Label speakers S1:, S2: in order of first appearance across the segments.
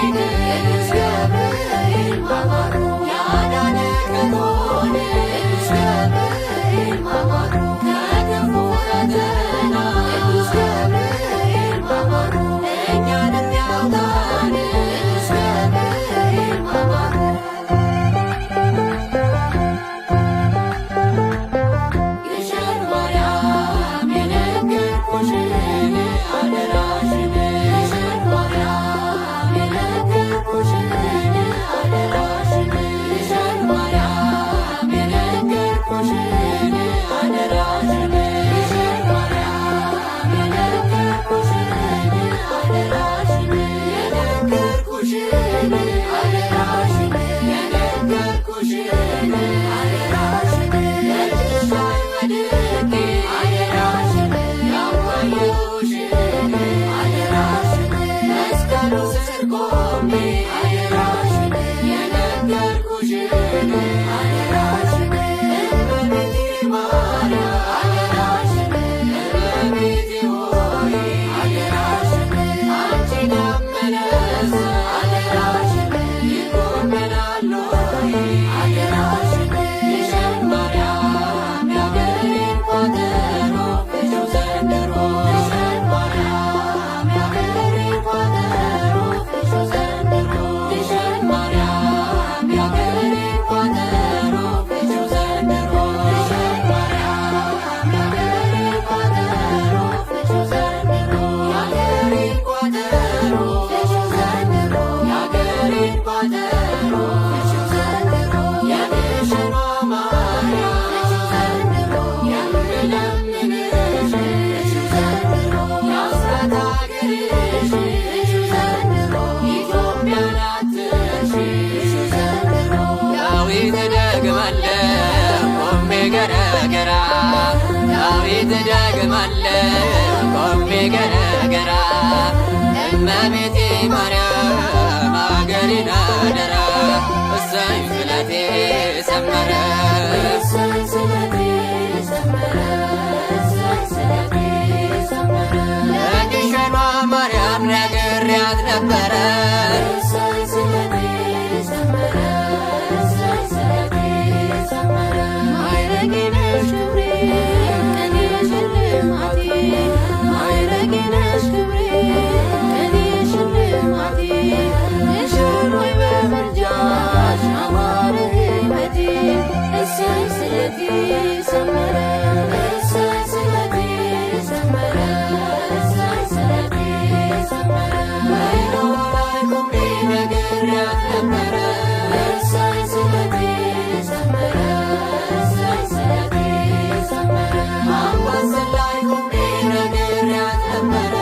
S1: ቅዱስ ገብርኤል ማማሩ ያዳነ ከቶን ቅዱስ ገብርኤል ማማሩ ከክፉ ፈተና ቅዱስ ገብርኤል ማማሩ እኛንም ያውጣን ቅዱስ ገብርኤል ማማሩ። ግሸን ማርያም የነገርኩሽን አደራሽን፣ ግሸን ማርያም የነገርኩሽን አደራሽን፣ ግሸን ማርያም የነገርኩሽን አደራሽን፣ ግሸን ማርያም የነገርኩሽን አደራሽን፣ የነገርኩሽን አደራሽን፣ የነገርኩሽን አደራሽን፣ እጅሽ ላይ ወድቄ አደራሽን ያዋየሁሽን አደራሽን፣ መስቀሉ ስር ቆሜ አደራሽን የነገርኩሽን አደራሽን፣ እመቤቴ ማርያም አደራሽን፣ እመቤቴ ሆይ አደራሽን፣ አንቺን ያመነ ሰው አደራሽን ይኮነናል ወይ አደራሽን። ግሸን ማርያም ያገሬን ቋጠሮ ፍቺው ዘንድሮ፣ ግሸን ማርያም ያገሬን ቋጠሮ ፍቺው ዘንድሮ፣ ግሸን ማርያም ያገሬን ቋጠሮ ፍቺው ዘንድሮ፣ ግሸን ማርያም ያገሬን ቋጠሮ ፍቺው ዘንድሮ፣ ያገሬን ቋጠሮ ፍቺው ዘንድሮ፣ ያገሬን ቋጠሮ ፍቺው ዘንድሮ፣ የግሸኗ ማርያም ፍቺው ዘንድሮ፣ የምለምንሽ ፍቺው ዘንድሮ፣ የአስራት አገርሽ ፍቺው ዘንድሮ፣ ኢትዮጵያን አትርሺ ፍቺው ዘንድሮ።
S2: ዳዊት ደግማለሁ ቆሜ ገረገራ፣ ዳዊት ደግማለሁ ቆሜ ገረገራ፣ እመቤቴ ማርያም አገሬን አደራ፣ እሰይ ስለቴ ሰመረ።
S1: እሰይ ስለቴ ሰመረ፣ እሰይ ስለቴ ሰመረ።
S2: ለግሸኗ ማርያም ነግሬያት ነበረ።
S1: እሰይ ስለቴ ሰመረ፣ እሰይ ስለቴ ሰመረ። ማዕረጌ ነሽ ክብሬ ቀኔ ሽልማቴ፣ ማዕረጌ ነሽ ክብሬ ቀኔ ሽልማቴ፣ ግሸን ሆይ በምልጃሽ አማረ ሕይወቴ። እሰይ ስለቴ ሰመረ፣ እሰይ ስለቴ ሰመረ፣ እሰይ ስለቴ ሰመረ።
S2: በይኖ ላይ ቆሜ ነግሬያት ነበረ።
S1: እሰይ ስለቴ ሰመረ፣ እሰይ ስለቴ ሰመረ።
S2: አምባሰል ላይ ቆሜ ነግሬያት ነበረ።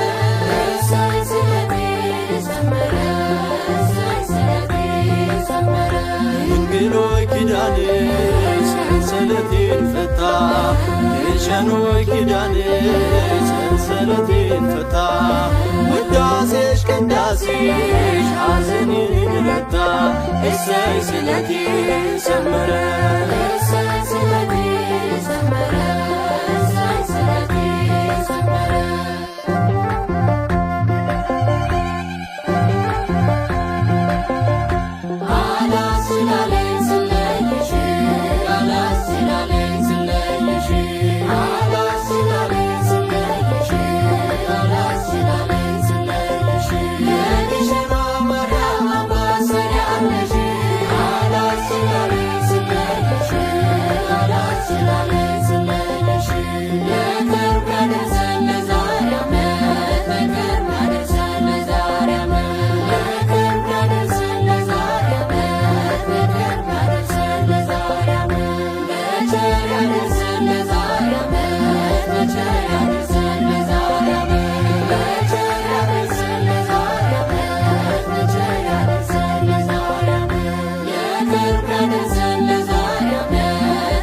S1: እሰይ ስለቴ ሰመረ፣ እሰይ ስለቴ ሰመረ።
S3: ድንግል ሆይ ኪዳንሽ ሰንሰለቴን ፈታ፣ ግሸን ሆይ ኪዳንሽ ሰንሰለቴን ፈታ፣ ውዳሴሽ ቅዳሴሽ ሐዘኔን ረታ፣ እሰይ ስለቴ ሰመረ።
S1: እሰይ ስለቴ ሰመረ፣ እሰይ ስለቴ ሰመረ።
S2: አላስችላለኝ ስለይሽ፣ አላስችላለኝ ስለይሽ፣ አላስችላለኝ ስለይሽ፣ አላስችላለኝ ስለይሽ፣ የግሸኗ ማርያም አምባሰል ያለሽ፣ አላስችላለኝ ስለይሽ፣ አላስችላለኝ ስለይሽ፣ ለቅርብ ያደርሰን ለዛሬ ዓመት፣ ለቅርብ ያደርሰን ለዛሬ ዓመት፣ ለቅርብ ያደርሰን ለዛሬ ዓመት፣ ለቅርብ ያደርሰን ለዛሬ ዓመት፣ በቸር ያደርሰን ለዛሬ ዓመት፣ በቸር ያደርሰን ለዛሬ ዓመት፣ በቸር ያደርሰን ለዛሬ ዓመት፣ በቸር ያደርሰን ለዛሬ ዓመት፣ ለቅርብ ያደርሰን ለዛሬ ዓመት፣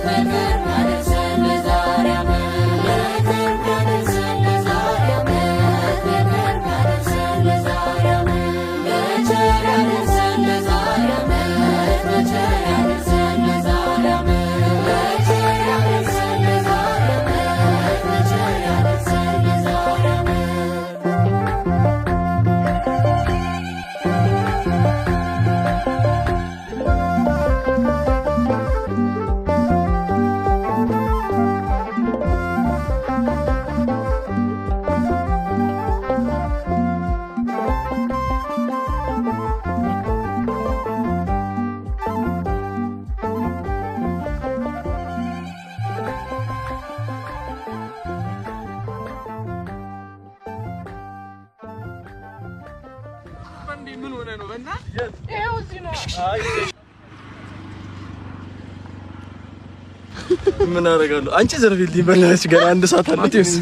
S2: ለቅርብ ያደርሰን ለዛሬ ዓመት፣ ለቅርብ ያደርሰን ለዛሬ ዓመት፣ ለቅርብ ያደርሰን ለዛሬ ዓመት፣ በቸር ያደርሰን ለዛሬ ዓመት፣ በቸር ያደርሰን ለዛሬ ዓመት፣ በቸር ያደርሰን ለዛሬ ዓመት፣ በቸር ያደርሰን ለዛሬ ዓመት።
S4: ምን ሆነ ነው? በእናትህ ይኸው እዚህ ነው።
S3: ምን አደርጋለሁ? አንቺ ዘርፊልኝ በእናትሽ፣ ገና አንድ ሰዓት አለ።
S5: ማቴዎስ።